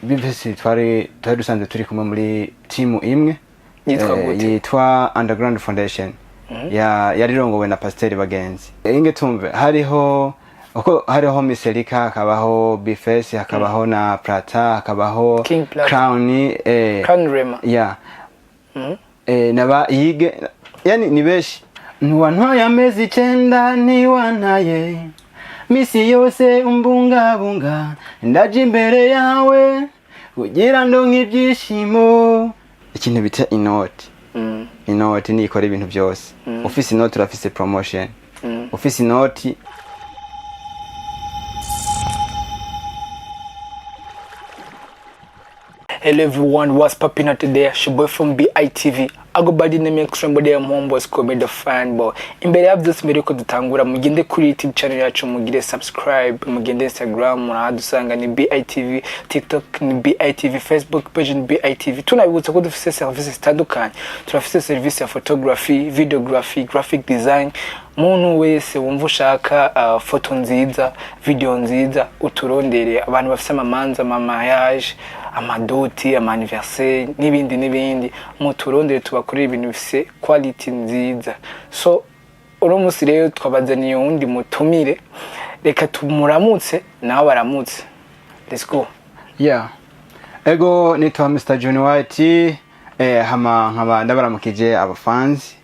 B-Face twari dusanzwe turi kumwe muri timu imwe. Yitwa gute? Yitwa Underground Foundation, ya yarirongowe na Pasiteri Bagenzi. Inge tumve, hariho uko hariho Miselika, hakabaho B-Face, hakabaho na Plata, hakabaho King Plata. Crown, Crown Rema. Ya, naba yige, yani ni benshi. Ntiwantwaye amezi 9, ntiwantaye misi yose umbungabunga, ndaje imbere yawe kugira ndonke ibyishimo. Ikintu bita inoti, inoti nikora ibintu byose. Ufise inoti urafise promotion, ufise inoti. Hello everyone, what's popping out today? It's your boy from BITV. I go by the name Extreme Body I'm homeboys call me the fan boy. Imbere ya byose, mbere yuko dutangura, mugende kuri YouTube channel yacu mugire subscribe, mugende Instagram murahadusanga ni BITV, TikTok ni BITV, Facebook page ni BITV. Tunabibutsa ko dufise services zitandukanye. Turafise service ya photography, videography, graphic design. Muntu wese wumva ushaka foto nziza, video nziza, uturondere. Abantu bafise amamanza, amamariage, amadot, ama-anniversaire n'ibindi n'ibindi, muturondere tubakorere ibintu bifise quality nziza. So uno munsi rero twabazaniye uwundi mutumire, reka tumuramutse nawe baramutse. Let's go. Yeah. Ego, nitwa Mr. John White, hama nkaba ndabaramukije abafanzi,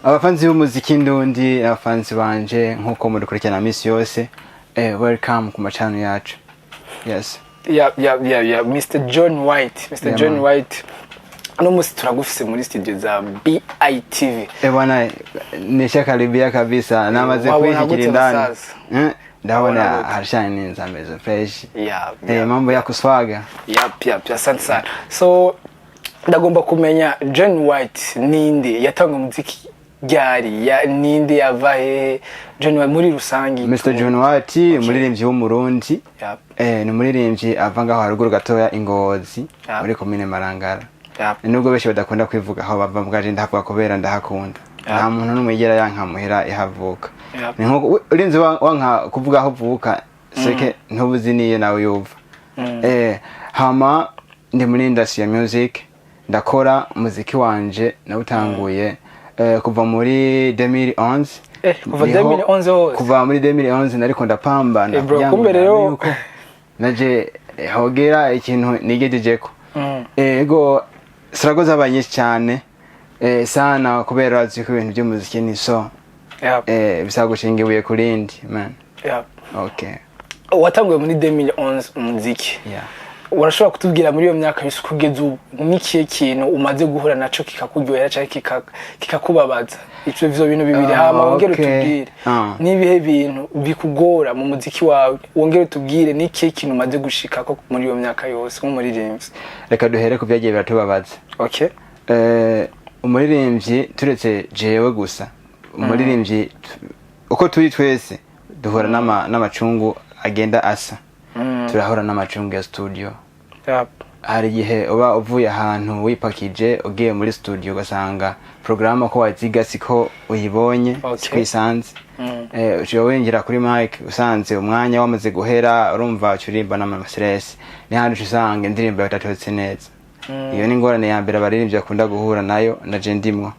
abafanzi b'umuziki ndundi n'abafanzi banje nkuko mudukurikirana misi yose. Welcome ku macano yacu. Yes. Yeah, Mr. John White, Mr. Yeah, John man. White, uno munsi turagufise muri studio za BITV. Bwana, nishakaribia kabisa, namaze Wabona kuishikira gute indani. musaza? Ndabona Wabona gute? harashanye neza, ameze fresh. Yeah. Mambo ya kuswaga. Yap, asante sana. So ndagomba kumenya, John White ninde? Yatanga umuziki ryari? Ya ninde? Yava hehe John White muri rusangi? Mr. John White, umuririmbyi w'Umurundi. Ni umuririmbyi ava ngaho haruguru gatoya Ingozi, muri komine Marangara. Nubwo benshi badakunda kwivuga aho bava, mbwaje ndahavuga kubera ndahakunda. Nta muntu n'umwe yigera yanka muhira ihavuka. Ni nko urinze wanka kuvuga aho uvuka, seke ntubuzi niyo nawe yuva. Hama ndi muri industry ya music, ndakora umuziki wanje nawutanguye kuva muri 2011. Kuva 2011 hose? Kuva muri 2011 nariko ndapambana Eh, bro, kugira ngo kumbe ndabe rero- yuko naje hogera ikintu nigejejeko. Ego, struggle zabaye nyinshi cyane, sana, kubera urazi ko ibintu by'umuziki ni so bisaba gushinga ibuye ku rindi, man. Okay. Watanguye muri 2011 umuziki. Yeah. Urashobora kutubwira muri iyo myaka yose kugeza ubu n'ikihe kintu umaze guhura naco kikakuryohera cyangwa kikakubabaza? Ivyo bintu bibiri. Hama wongere utubwire n'ibihe bintu bikugora mu muziki wawe, wongere utubwire n'ikihe kintu umaze gushikako muri iyo myaka yose nk'umuririmbyi. Reka duhere ku byagiye biratubabaza. Okay. Umuririmbyi, turetse jewe gusa, umuririmbyi uko turi twese duhura n'amacungu agenda asa. Turahura n'amacungu ya studio. Hari igihe uba uvuye ahantu wipakije, ugiye muri studio, ugasanga porogaramu ko waziga siko uyibonye, siko isanze. Uciye winjira kuri mic usanze umwanya wamaze guhera, urumva uca uririmba n'amastress, n'ahandi uca usanga indirimbo yawe idatotse neza. Iyo ni ingorane ya mbere abaririmbyi bakunda guhura nayo, naje ndimwo.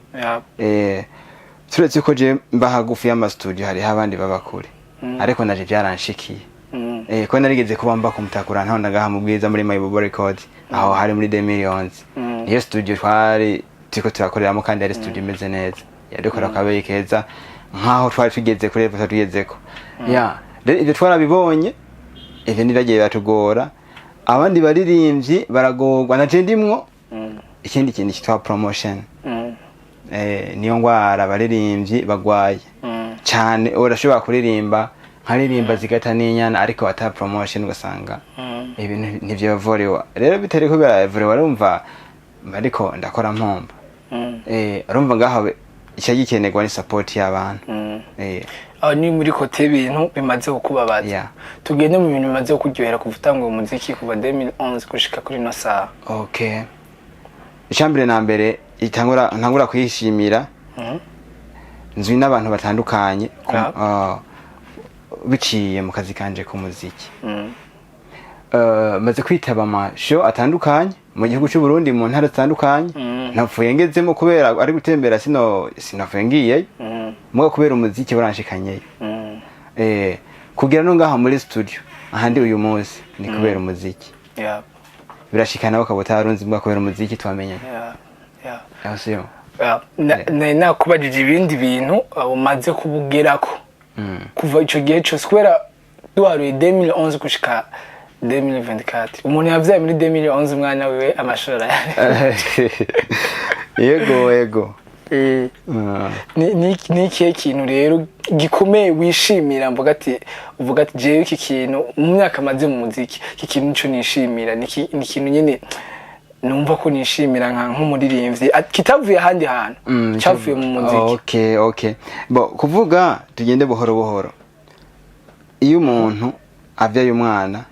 Turetse ko je mba hagufi y'amastudio, hariho abandi baba kure, ariko naje byaranshikiye. Ko narigeze kuba mba kumutakura ntonda ngaha mu Bwiza muri Mayibobo Record, aho hari muri 2011. Niyo studio twari turiko turakoreramo, kandi yari studio imeze neza, yadukora akabeyi keza nkaho twari tugeze kuri level tugezeko. Ya, rero ibyo twarabibonye, ivyo ntibyagiye biratugora. Abandi baririmbyi baragorwa, naje ndimwo. Ikindi kintu cyitwa promotion, niyo ngwara abaririmbyi bagwaye cyane. Urashobora kuririmba, nkaririmba zigata n'inyana, ariko ata promotion, ugasanga ibintu ntivyavorewa. Rero bitariko biravorewa, urumva ariko ndakora mpomba. Urumva ngaho icyo gikenerwa ni support y'abantu. Aho ni muri côté y'ibintu bimaze kukubabaza. Tugende mu bintu bimaze kukuryohera kuva utanguye umuziki, kuva 2011 gushika kuri ino saha. Okay, icambere na mbere itangura ntangura kwishimira, nzwi n'abantu batandukanye biciye mu kazi kanje k'umuziki. Maze kwitaba amashow atandukanye mu gihugu cy'u Burundi, mu ntara zitandukanye. Napfuye ngezemo kubera ari gutembera, sinapfuye ngiyeyo, muga kubera umuziki baranshikanyeyo. Kugira no ngaha muri studio ahandi uyu munsi ni kubera umuziki. Birashikana bakaba utarunzi, mbwa kubera umuziki twamenyanye. Aho siyo? Yeah. Nari nakubajije ibindi bintu umaze kubugerako kuva ico gihe cose, kubera duharuye 2011 gushika 2024, umuntu yavyaye muri 2011, umwana wiwe amashuri Yego. Ni ikihe kintu rero gikomeye wishimira, mvuga ati, uvuga ati: "Jewe iki kintu mu myaka maze mu muziki, iki kintu nico nishimira, ni ikintu nyene numva ko nishimira nk'umuririmbyi kitavuye ahandi hantu, cyavuye mu muziki"? Okay, bo kuvuga tugende buhoro buhoro. Iyo umuntu avyaye umwana,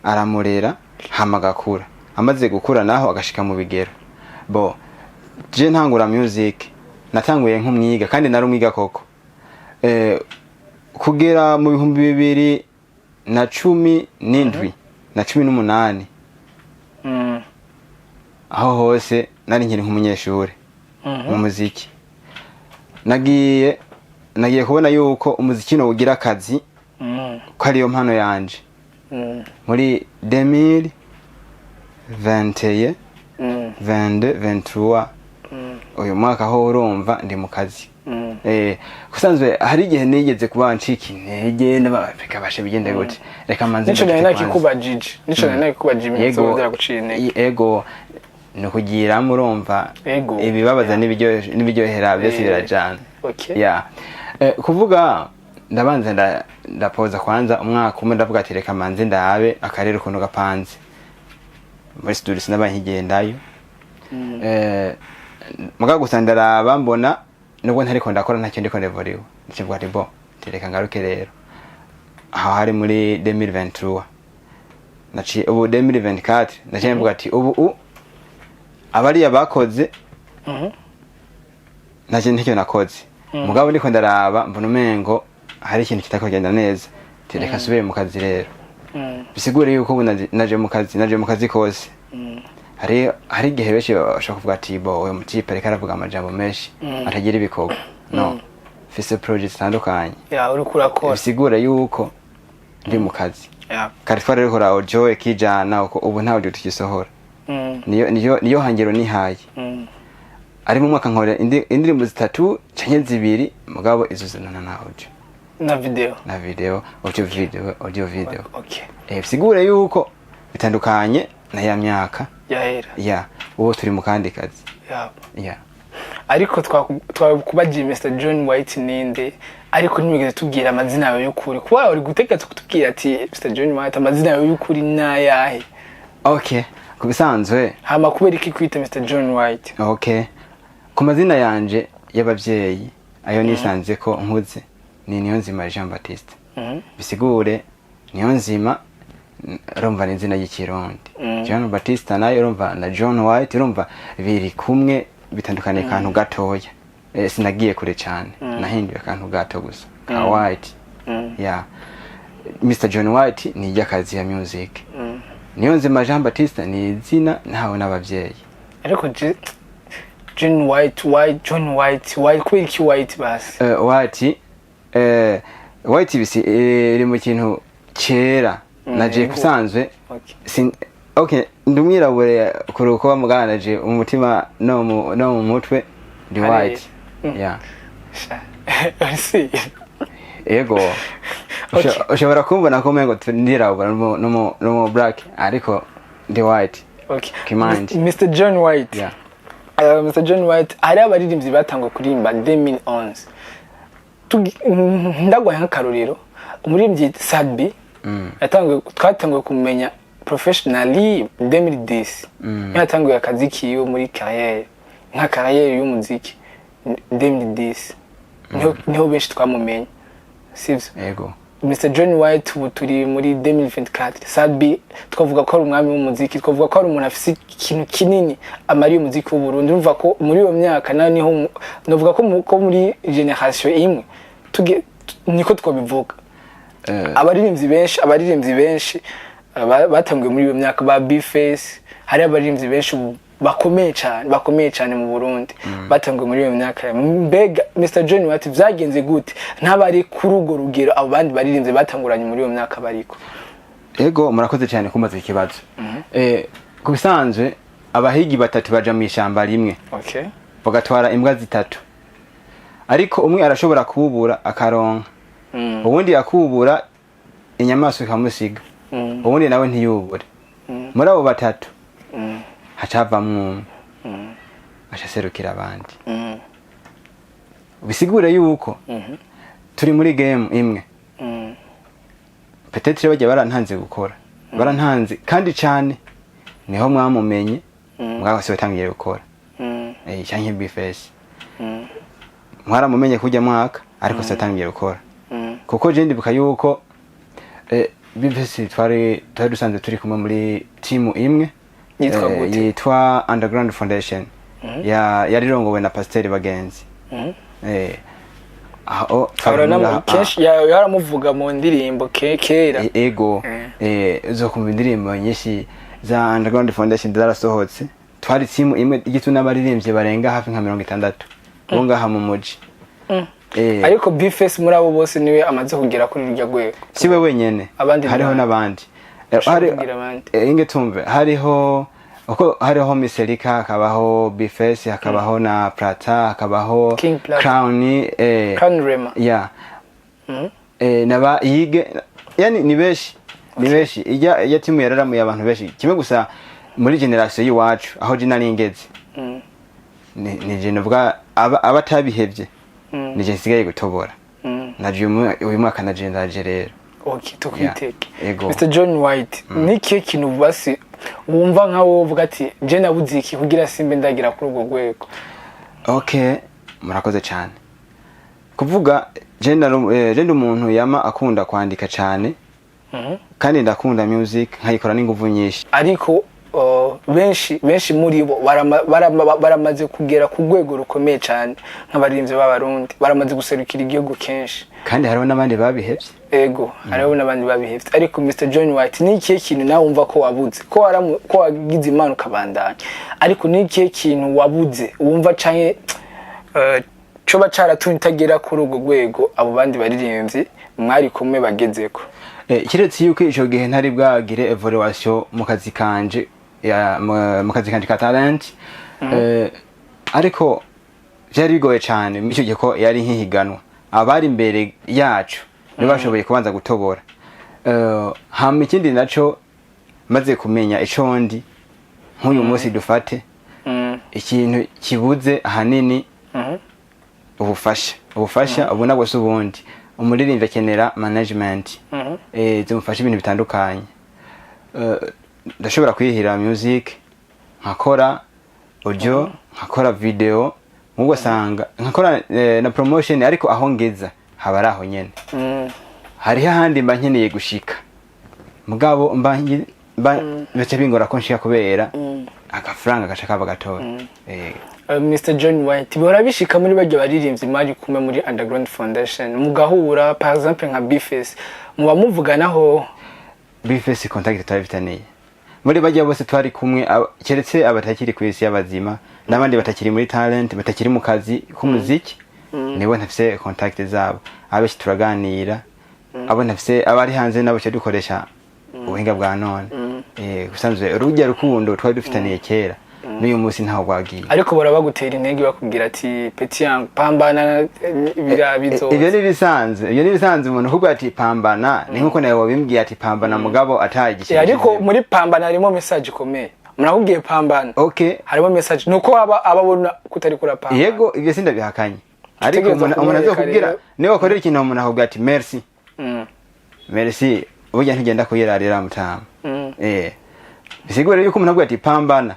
aramurera, hama agakura. Amaze gukura naho agashika mu bigero. Bo je ntangura music, natanguye nk'umwiga, kandi nari umwiga koko. Kugera mu 2017 na 18, aho hose nari nkiri nk'umunyeshuri mu muziki. Nagiye kubona yuko umuziki no ugira akazi, ko ariyo mpano yanje muri 2021, 22, 23, uyu mwaka ho urumva ndi mu kazi. Kusanzwe hari igihe nigeze kuba ncika intege, reka bashe bigende gute, reka manze Nico nari ndafite kwanza. nakikubajije, nico nari nakikubajije, ibimenyetso byaraguciye intege. Ego, ni ukugiramo, urumva, ibibabaza n'ibiryohera byose birajana. Ya, kuvuga ndabanza ndapoza kwanza umwaka umwe, ndavuga ati: "Reka manze ndabe akarere ukuntu gapanze." Muri studio sinabaye nkigendayo. Mugabo gusa ndaraba, mbona nubwo ntariko ndakora, ntacyo ndiko ndevoriwe. Ndavuga ati: "Bo reka ngaruke rero." Aho hari muri 2023. Naciye ubu 2024, naciye mvuga ati: "Ubu abariya bakoze, ntacyo ntacyo nakoze." Mugabo ndiko ndaraba, mbona umengo hari ikintu kitakogenda neza. Ati: "Reka nsubire mu kazi rero." Bisigure yuko ubu naje mu kazi, naje mu kazi kose. Hari igihe benshi bashobora kuvuga ati: "Bo uyu mutipe ariko aravuga amajambo menshi, atagira ibikorwa." No mfise project zitandukanye. Ya, uriko urakora. Bisigure yuko ndi mu kazi. Kare twari rikora audio ikijana uko, ubu nta audio tugisohora. Niyo hangiro nihaye. Ari mu mwaka nkora indirimbo zitatu canke zibiri, mugabo izo zinana na audio na video. Na video, audio video, audio video. Bisigure yuko bitandukanye na ya myaka yahera. Ya, ubu turi mu kandi kazi. Ya. Ariko twakubajije Mr John White ninde, ariko ntiwigeze tubwira amazina yawe y'ukuri, kuba uri gutekereza kutubwira ati: "Mr John White, amazina yawe y'ukuri ni ayahe?" Okay, ku bisanzwe Hama kubera iki kwita Mr John White? Okay, ku mazina yanje y'abavyeyi ayo nisanze ko nkuze ni Niyonzima Jean Baptiste. Bisigure Niyonzima, urumva ni izina ry'ikirundi. Jean Baptiste nayo urumva na John White, urumva biri kumwe, bitandukaniye akantu gatoya. Sinagiye kure cyane, nahinduye akantu gato gusa ka White. Ya, Mr John White ni iry'akazi ya music. Niyonzima Jean Baptiste ni izina ntawe n'abavyeyi. Ariko John White, White, John White, White, kubera iki White basi? White, white bisi iri mu kintu cyera naje kusanzwe. Okay, ndi umwirabure kuruko mugana, naje mu mutima no mu mutwe ndi white. Yeah. Sha. Si. Ego. Ushobora kumbona ko umengo ndirabura no mu black, ariko ndi white. Kimandi. Mr John White. Yeah. Mr John White, hari abaririmbyi batanguye kuririmba 2011. Ndaguhaye nk'akarorero, umuririmbyi Sat-B yatanguye, twatanguye kumenya professionally 2010. Yatanguye akazi kiwe muri carrière, nka carrière y'umuziki 2010, niho benshi twamumenye, sivyo? Ego. Mr John White, ubu turi muri 2024. Sat-B twavuga ko ari umwami w'umuziki, twavuga ko ari umuntu afise ikintu kinini amariye umuziki w'u Burundi. Urumva ko muri iyo myaka nayo niho novuga ko ko muri generation imwe niko twabivuga. Abaririmbyi benshi Batanguye muri iyo myaka ba B-Face. Hari abaririmbyi benshi ubu bakomeye cyane, bakomeye cyane mu Burundi, batanguye muri iyo myaka. Mbega Mr John White, vyagenze gute ntabari kuri urwo rugero abo bandi baririmbyi batanguranye muri iyo myaka bariko? Ego, murakoze cyane kumbaza ikibazo. Ku bisanzwe abahigi batatu baja mu ishyamba rimwe, bagatwara imbwa zitatu, ariko umwe arashobora kuwubura akaronka, uwundi akubura inyamaswa ikamusiga, uwundi nawe ntiyubure. Muri abo batatu haca havamwo umwe aca aserukira abandi. Bisigure yuko turi muri game imwe. Peut-être bajya barantanze gukora, barantanze kandi cyane, niho mwamumenye mwaba se watangiye gukora. Canke B-Face mwaramumenye kujya mwaka, ariko se watangiye gukora, kuko je ndibuka yuko B-Face twari dusanzwe turi kumwe muri timu imwe. Yitwa gute? Yitwa Underground Foundation, ya yarirongowe na Pasiteri Bagenzi. Aho twari Kenshi yaramuvuga mu ndirimbo kera. Ego. Uzokumva indirimbo nyinshi za Underground Foundation zarasohotse. Twari timu imwe igizwe n'abaririmbyi barenga hafi nka 60 bo ngaha mu muji. Ariko B-Face muri abo bose niwe amaze kugera kuri rurya rwego? Si we wenyene. Abandi ni Hariho bande? n'abandi. Ushobora kumbwira abandi? Inge tumve, hariho uko hariho Miselika, hakabaho B-Face, hakabaho na Plata, hakabaho King Plata. Crown, Crown Rema. Ya, naba yige, yani ni benshi, ni benshi. Ijya timu yararamuye abantu benshi. Kimwe gusa muri generation y'iwacu aho je nari ngeze, ni je novuga abatabihevye, ni je nsigaye gutobora. Naje uyu mwaka naje ndaje rero. Okay, tukwiteke. Ego. Mr John White, ni kihe kintu basi wumva nka wowe uvuga ati je nabuze iki kugira simbe ndagira kuri urwo rwego? Okay, murakoze cyane kuvuga. Je ndi umuntu yama akunda kwandika cyane, kandi ndakunda music, nkayikora n'inguvu nyinshi. Ariko benshi benshi muri bo baramaze kugera ku rwego rukomeye cyane nk'abaririmbyi b'Abarundi, baramaze guserukira igihugu kenshi. Kandi hariho n'abandi babihevye. Ego, hariho n'abandi babihevye. Ariko Mr John White, ni ikihe kintu nawe wumva ko wabuze, ko wagize Imana ukabandanya, ariko ni ikihe kintu wabuze wumva canke coba caratumye utagera kuri urwo rwego abo bandi baririmbyi mwari kumwe bagezeko? Kiretse yuko ico gihe ntari bwagire evaluation mu kazi kanje, mu kazi kanje ka talent, ariko vyari bigoye cane muri ico gihe ko yari nk'ihiganwa, abari imbere yacu nibo bashoboye kubanza gutobora. Hama ikindi naco, maze kumenya ico ndi nk'uyu munsi dufate, ikintu kibuze ahanini, ubufasha. Ubu nabwo si ubundi, umuririmbyi akenera management zimufasha ibintu bitandukanye. Ndashobora kwihira music, nkakora audio, nkakora video, ugasanga nkakora na promotion, ariko aho ngeza haba ari aho nyene. Hariho ahandi mba nkeneye gushika, mugabo mba bica bingora ko nshika kubera agafaranga gaca kaba gatoya. Mr John White, bihora bishika muri baryo baririmbyi mwari kumwe muri Underground Foundation mugahura, par exemple nka B-Face, muba muvuganaho? B-Face contact twari muri bajya bose twari kumwe, keretse abatakiri ku isi y'abazima n'abandi batakiri muri talent, batakiri mu kazi k'umuziki, nibo ntafise contact zabo. Abenshi turaganira, abo ntafise, abari hanze nabo cyo dukoresha ubuhinga bwa none. Usanzwe urujya rukundo twari dufitaniye kera n'uyu munsi ntaho rwagiye. Ariko bora bagutera intege, bakubwira ati petit yangu, pambana, bira bizoza? Ibyo ni bisanzwe, ibyo ni bisanzwe. Umuntu kuvuga ati pambana ni nkuko nawe wabimbwiye ati pambana, mugabo atagishyira. Ariko muri pambana harimo message ikomeye. Murakubwiye pambana, harimo message nuko aba ababona kutari kurapambana. Yego, ibyo sindabihakanye, ariko Utegerezwa umuntu kumwereka azokubwira rero. niba wakorera ikintu, umuntu akubwira ati merci, merci, burya ntigenda kuyirarira mutama. Bisigura yuko umuntu avuga ati pambana,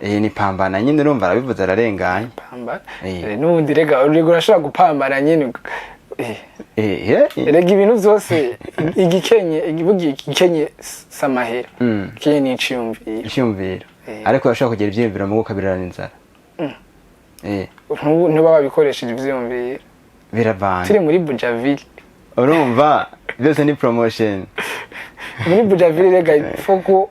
ni pambana nyine, urumva arabivuze ararenganye. Pambana. N'ubundi rega urashobora gupambana nyine. Rega ibintu byose igikenye, igibugiye igikenye samahera. Igikenye ni iciyumviro. Icyumviro. Ariko urashobora kugira ivyiyumviro mugo ukabirarana inzara. Ntuba wabikoresheje ivyiyumviro. Biravana. Turi muri Bujaville. Urumva byose ni promotion. Muri Bujaville rega foko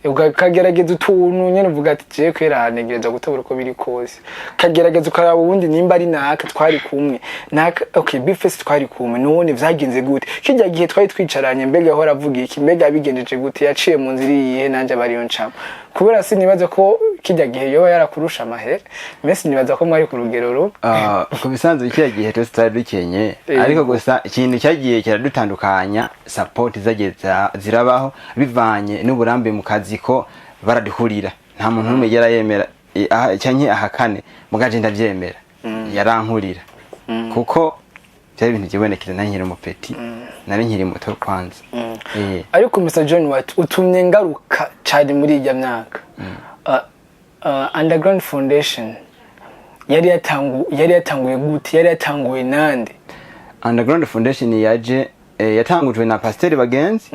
ukagerageza utuntu nyene, uvuga ati jewe kwera hanegereza gutobora uko biri kose, kagerageza ukaraba ubundi nimba ari naka twari kumwe naka. Okay, B-Face twari kumwe none vyagenze gute? Kirya gihe twari twicaranye, mbega yahora avuga iki? Mbega yabigenjeje gute? Yaciye mu nzira iyihe? Nanje aba ariyo ncamo, kubera sinibaza ko kirya gihe yoba yarakurusha amahera mbese, nibaza ko mwari ku rugero rumwe. Ah, ku bisanzwe kiriya gihe twese twari dukenye, ariko gusa ikintu cyagiye kiradutandukanya, support zagiye zirabaho bivanye n'uburambe mu kazi, ko baraduhurira, nta muntu n'umwe yari yemera canke ahakane, mugaje ndavyemera, yarankurira kuko byari ibintu byibonekeza, nari nkiri umupeti, nari nkiri muto kwanza. Ariko Mr John White, utumye ngaruka cyane muri ijya myaka. Underground Foundation yari yatanguye gute? Yari yatanguye nande? Underground Foundation yaje yatangujwe na Pasiteri Bagenzi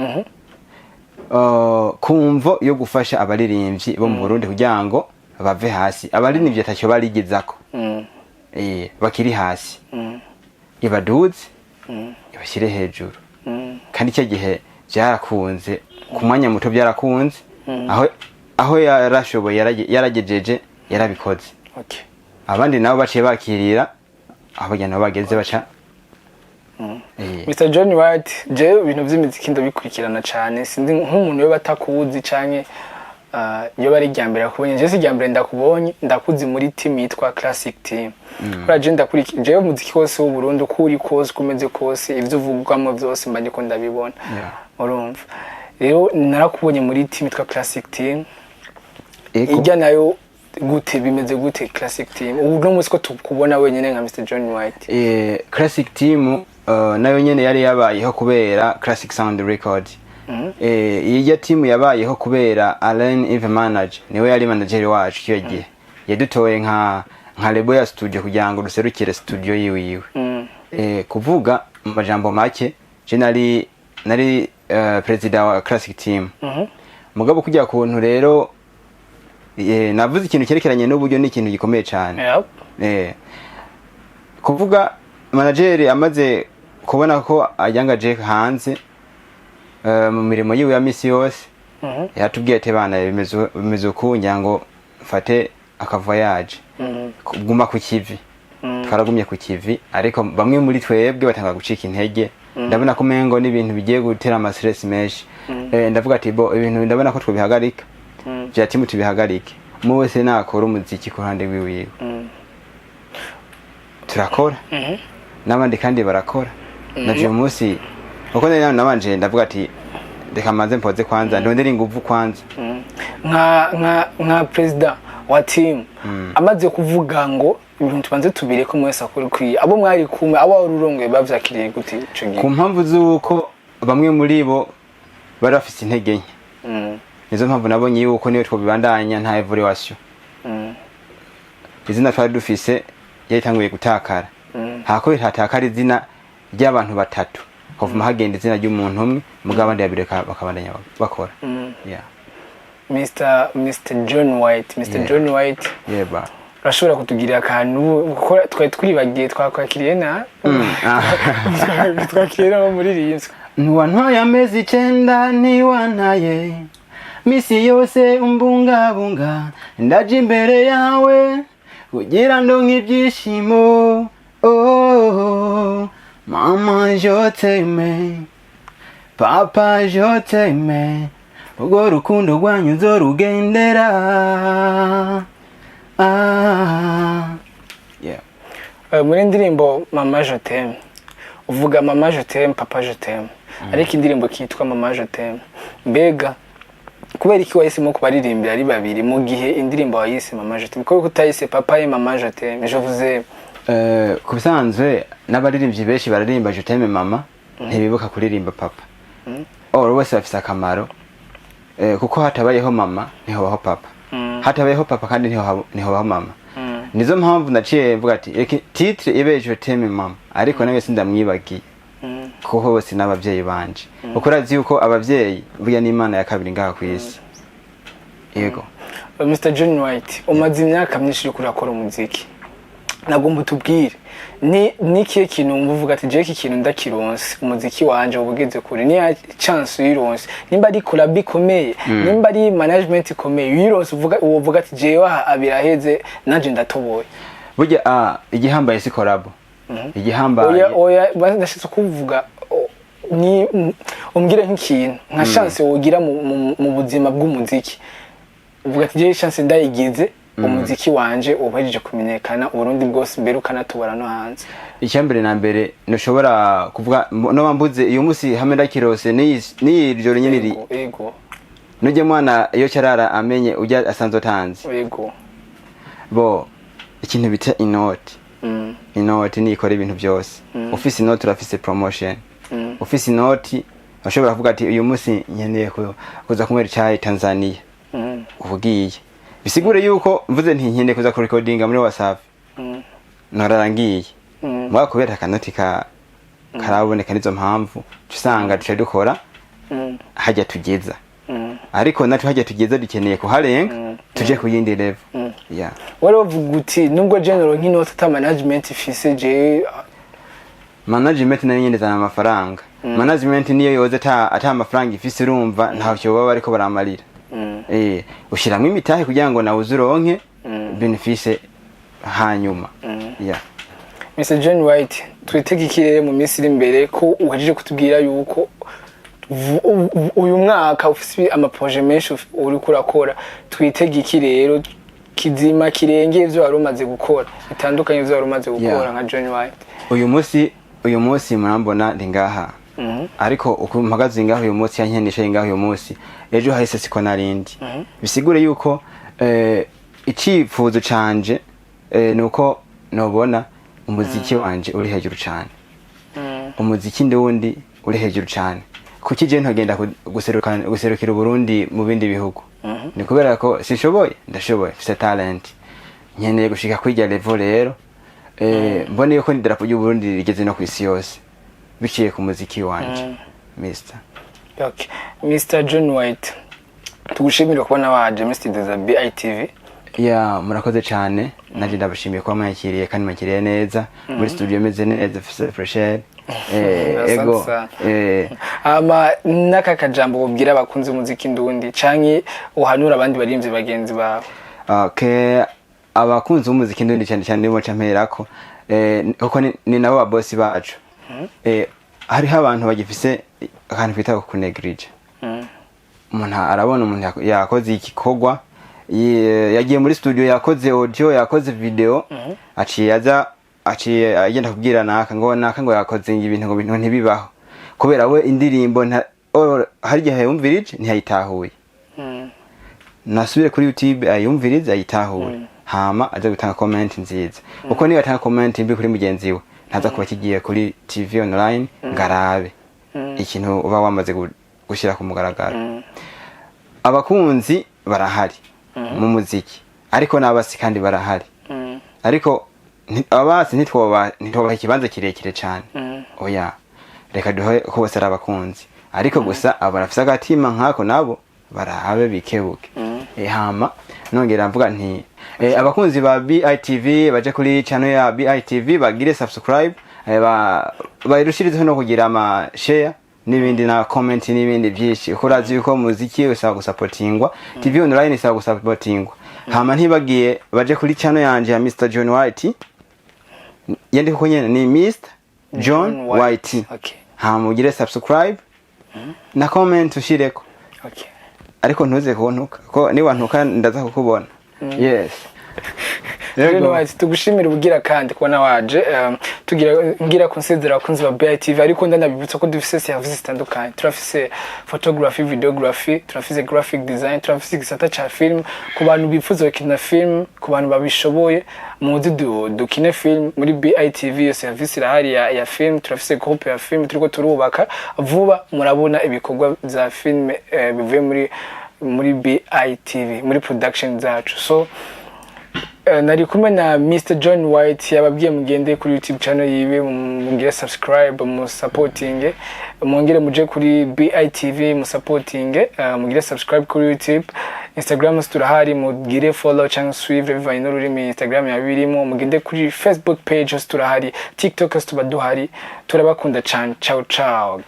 ku mvo yo gufasha abaririmbyi bo mu Burundi kugira ngo bave hasi, abaririmbyi atacyo barigezako, bakiri hasi, ibaduze ibashyire hejuru. Kandi icyo gihe byarakunze, ku mwanya muto byarakunze, aho yarashoboye yaragejeje, yarabikoze. Abandi nabo baciye bakirira aho bagenda, aho bageze baca. Mr John White, jewe ibintu by'imiziki ndabikurikirana cyane. Sinzi nk'umuntu yoba atakuzi canke yoba ari irya mbere akubonye. Jewe si irya mbere ndakubonye, ndakuzi muri team yitwa Classic Team. Kubera jewe ndakurikira, jewe umuziki wose w'u Burundi uko uri kose, uko umeze kose, ivyo uvugwamo vyose mba ndiko ndabibona. Urumva rero narakubonye muri team yitwa Classic Team. Ijya nayo gute? Bimeze gute Classic Team ubu no munsi ko tukubona wenyine nka Mr John White? Classic Team nayo nyene yari yabayeho kubera Classic Sound Record. Iyo team yabayeho kubera Alain Eve Manager, niwe yari manager wacu icyo gihe, yadutoye nka label ya studio kugira ngo duserukire studio yiwiwe. Kuvuga mu majambo make, je nari president wa Classic Team. Mugabo kujya kuntu rero navuze ikintu cyerekeranye n'uburyo, ni ikintu gikomeye cyane. Kuvuga manager amaze kubona ko ajangaje hanze mu mirimo yiwe ya misi yose, yatubwiye ati: "Bana, bimeze uku, ngira ngo mfate akavoyage, guma ku kivi." Twaragumye ku kivi, ariko bamwe muri twebwe batanga gucika intege. Ndabona ko umengo n'ibintu bigiye gutera ama stress menshi. Ndavuga ati: "Bo, ibintu ndabona ko twobihagarika vya timu, tubihagarike, umwe wese nakora umuziki ku ruhande rwiwiwe." Turakora n'abandi kandi barakora navyo. Uyu munsi kuko nari nabanje ndavuga ati: "Reka manze mpoze kwanza, ndondere inguvu kwanza." Nka perezida wa team, amaze kuvuga ngo ibintu tubanze tubireke, umwe wese akora ukwiye, abo mwari kumwe, abo wari urongoye bavyakiriye gute ico gihe? Ku mpamvu z'uko bamwe muri bo bari bafise intege nke, nizo mpamvu nabonye yuko niyo twobibandanya nta évaluation, izina twari dufise yaritanguye gutakara. Hako hatakara izina ry'abantu batatu, hovuma hagenda izina ry'umuntu umwe, mugabo abandi babireka bakabandanya bakora. Yeah. Mr John White, Mr John White, Yeah, ba. urashobora kutugirira akantu kuko twari twiribagiye twakwakiriye na twakiriye n'abo muririmbyi. Ntiwantwaye amezi 9, ntiwantaye misi yose umbungabunga, ndaje imbere yawe kugira ndonke ibyishimo. Oh, mama je t'aime, papa je t'aime, urwo rukundo rwanyu nzorugendera. Ah. Yeah. Muri indirimbo "Mama je t'aime" uvuga "Mama je t'aime, papa je t'aime", ariko indirimbo kitwa "Mama je t'aime". Mbega kubera iki wahisemo kubaririmbira ari babiri mu gihe indirimbo wayise "Mama je t'aime"? Kubera ko utayise "Papa et maman je t'aime, je vous aime"? Ku bisanzwe n'abaririmbyi benshi baririmba "Je t'aime mama", ntibibuka kuririmba papa. Or bose bafise akamaro, kuko hatabayeho mama ntihobaho papa, hatabayeho papa kandi ntihobaho mama. Nizo mpamvu naciye mvuga ati: "Reka titre ibe 'Je t'aime mama', ariko nawe sindamwibagiye, kuko bose n'abavyeyi banje, kuko urazi yuko abavyeyi burya n'Imana ya kabiri ngaha kw'isi. Yego. Mr John White, umaze imyaka myinshi uriko urakora umuziki. Nagomba utubwire ni nikihe kintu wumva uvuga ati: "Jewe iki kintu ndakironse, umuziki wanje uba ugeze kure." Niya chance uyironse, nimba ari collab ikomeye, nimba ari management ikomeye uyironse, uvuga uvuga ati: "Jewe aha biraheze, nanje ndatoboye." Burya igihambaye si collabo, igihambaye Oya, oya, ndashitse kuvuga ni umbwire nk'ikintu nka chance wogira mu buzima bw'umuziki, uvuga ati: "Jewe chance ndayigize, umuziki wanje ubahejeje kumenyekana Uburundi bwose, mbere ukanatubara no hanze." Icyambere na mbere ntushobora kuvuga noba mbuze uyu munsi hamwe ndakirose n'iyi joro nyene iri nujye mwana iyo cyarara amenye ujya asanzwe atanze. Bo ikintu bita inoti, inoti niyo ikora ibintu byose. Ufise inoti urafise promotion. Ufise inoti urashobora kuvuga ati: "Uyu munsi nkeneye kuza kunywera icyayi Tanzania." Uba ugiye, bisigure yuko mvuze nti nkeneye kuza kurekodinga muri Wasafi, norarangiye. Mugabo kubera akanoti ka karaboneka, nizo mpamvu uca usanga duca dukora hajya tugeza. Ariko natwe hajya tugeza dukeneye kuharenga, tuje ku yindi level, yeah. Wari wavuga uti nubwo general nk'inoti ata management ifise, je Management nayo nyene izana amafaranga. Management niyo yoza ata amafaranga ifise, urumva ntacyo baba bariko baramarira. Ushiramwo imitahe kugira ngo nawe uze uronke bénéfice hanyuma, yeah. Mr John White, twitege ikirere mu minsi iri imbere, ko uhejeje kutubwira yuko uyu mwaka ufise amaproje menshi uriko urakora. Twitege iki rero kizima kirengeye ivyo wari umaze gukora, bitandukanye ivyo wari umaze gukora nka John White? Uyu munsi murambona ndi ngaha, ariko uko mpagaze ngaho uyu munsi, yankenesha ngaho uyu munsi, ejo hahise siko narindi. Bisigure yuko icifuzo canje nuko nobona umuziki wanje uri hejuru cane, umuziki ndundi uri hejuru cane. Kuki je ntogenda guserukira Uburundi mu bindi bihugu? Ni kubera ko sinshoboye? Ndashoboye, mfise talent, nkeneye gushika kwirya level. Rero mbone yuko n'idarapo ry'Uburundi rigeze no kw'isi yose biciye ku muziki wanje, Mr. Okay. Mr John White, tugushimire kubona waje muri studio za BITV. Ya, murakoze cyane. Nanjye ndabashimiye kuba mwakiriye kandi mwakiriye neza muri studio imeze neza, ifise fraîcheur. Asante Ego. sana. Ama n'aka kajambo ubwira abakunzi b'umuziki ndundi canke uhanura abandi barimvyi bagenzi bawe. Okay, abakunzi b'umuziki ndundi, cyane cyane nibo nca mperako, kuko ni nabo babosi bacu. Hariho abantu bagifise akantu twita kunegirije. Umuntu arabona umuntu yakoze igikorwa, yagiye muri studio, yakoze audio, yakoze video, aciye aza, aciye agenda kubwira naka ngo naka ngo yakoze ibintu, ngo bintu ntibibaho, kubera we indirimbo hari igihe yumvirije ntiyayitahuye. Nasubire kuri YouTube ayumvirize, ayitahure, hama aze gutanga comment nziza, kuko niba atanga comment mbi kuri mugenzi we, ntaza kuba kigiye kuri TV online ngarabe ikintu uba wamaze gushyira ku mugaragaro. Abakunzi barahari mu muziki, ariko n'abasi kandi barahari, ariko abasi ntitwobaha ikibanza kirekire cyane. Oya, reka duhe ko bose ari abakunzi, ariko gusa abo barafise agatima nk'ako nabo barabe bikebuke. Hama nongera mvuga nti abakunzi ba BITV baje kuri channel ya BITV bagire subscribe, bayirushirizeho no kugira ama share n'ibindi na comment n'ibindi byinshi, kuko urazi yuko muziki usaba gusapotingwa, TV online isaba gusapotingwa. Hama ntibagiye baje kuri channel yanje ya Mr John White, yandika uko nyene, ni Mr John White. Hama ugire subscribe na comment ushireko. Ariko ntuze kuntuka, ko niwantuka ndaza kukubona, yes. John Yego. White, tugushimire ubugira kandi kubona waje. Tugira ngira kunsezera abakunzi ba BITV, ariko ndanabibutsa ko dufise services zitandukanye: turafise photography, videography, turafise graphic design, turafise igisata ca film ku bantu bifuza gukina film, ku bantu babishoboye muzi dukine film muri BITV. Iyo service irahari ya film. Turafise groupe ya film turiko turubaka vuba, murabona ibikorwa vya film bivuye muri BITV, muri production zacu. So nari kumwe na Mr John White. Yababwiye mugende kuri YouTube channel yiwe, mugire subscribe, mu supporting, mwongere muje kuri BITV mu supporting, mugire subscribe kuri YouTube. Instagram hose turahari, mugire follow cyangwa suivre bivanye n'ururimi Instagram yabirimo. Mugende kuri Facebook page, hose turahari, TikTok hose tuba duhari. Turabakunda cyane. Ciao ciao.